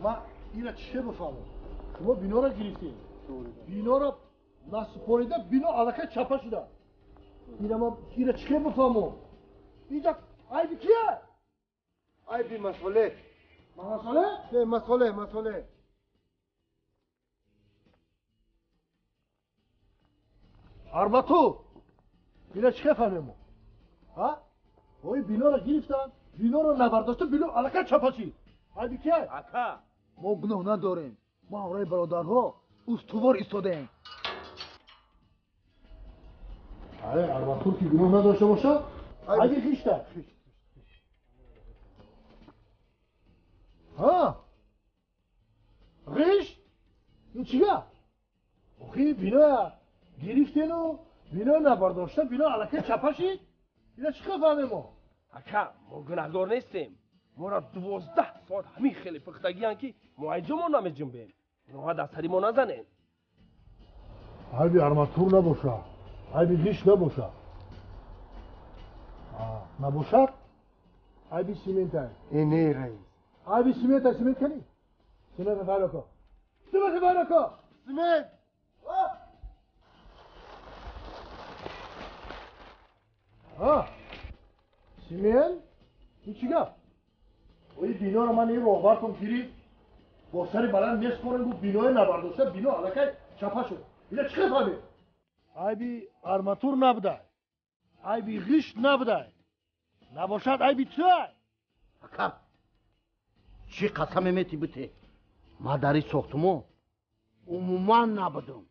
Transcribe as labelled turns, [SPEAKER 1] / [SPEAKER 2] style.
[SPEAKER 1] Ман ира чӣ бифаҳмам? Шумо биноро гирифтед, биноро насупорида, бино аллакай чапа шуда. Ира ман ира чӣ бифаҳмам? Инҷа айби кия?
[SPEAKER 2] Айби масолеҳ.
[SPEAKER 1] Масолеҳ?
[SPEAKER 2] Не, масолеҳ, масолеҳ.
[SPEAKER 1] Арматур, ира чӣ фаҳмем мо? Ҳа? Ои биноро гирифтан, биноро набардошта, бино аллакай чапа шид. Айби кия?
[SPEAKER 3] Ака, мо гуноҳ надорем. Мо ҳамроҳи бародарҳо устувор истодаем.
[SPEAKER 1] Ай, арматур ки гуноҳ надошта бошад, айби хишта. Ҳа? Ғишт? Ин чӣ гап? Охи биноя гирифтену бино набардошта, бино аллакай чапа шид. Ина чӣ фаҳмем мо?
[SPEAKER 4] Ака, мо гунаҳгор нестем. Моро 12 соат ҳамин хеле пухтагиянд, ки мо айҷо мо намеҷунбем. Гуноҳа дар сари мо назанед.
[SPEAKER 1] Айби арматур набошад, айби ғишт набошад. Набошад, айби симента.
[SPEAKER 2] Э, не, раис.
[SPEAKER 1] Айби симента, симент кани? Симента файро ко. Симента файро ко.
[SPEAKER 2] Симент!
[SPEAKER 1] Ҳа? Симент? Ин чӣ гап? Ои биноро ман ин роҳбартон гирифт, бо сари баланд меспорем, гуфт биное набардошта, бино аллакай чапа шуд. Ина чӣ фаҳмед? Айби арматур набудай, айби ғишт набудай, набошад, айби туай.
[SPEAKER 5] Ака, чӣ қасаме мети бите? Ман дар ин сохтумон умуман набудам.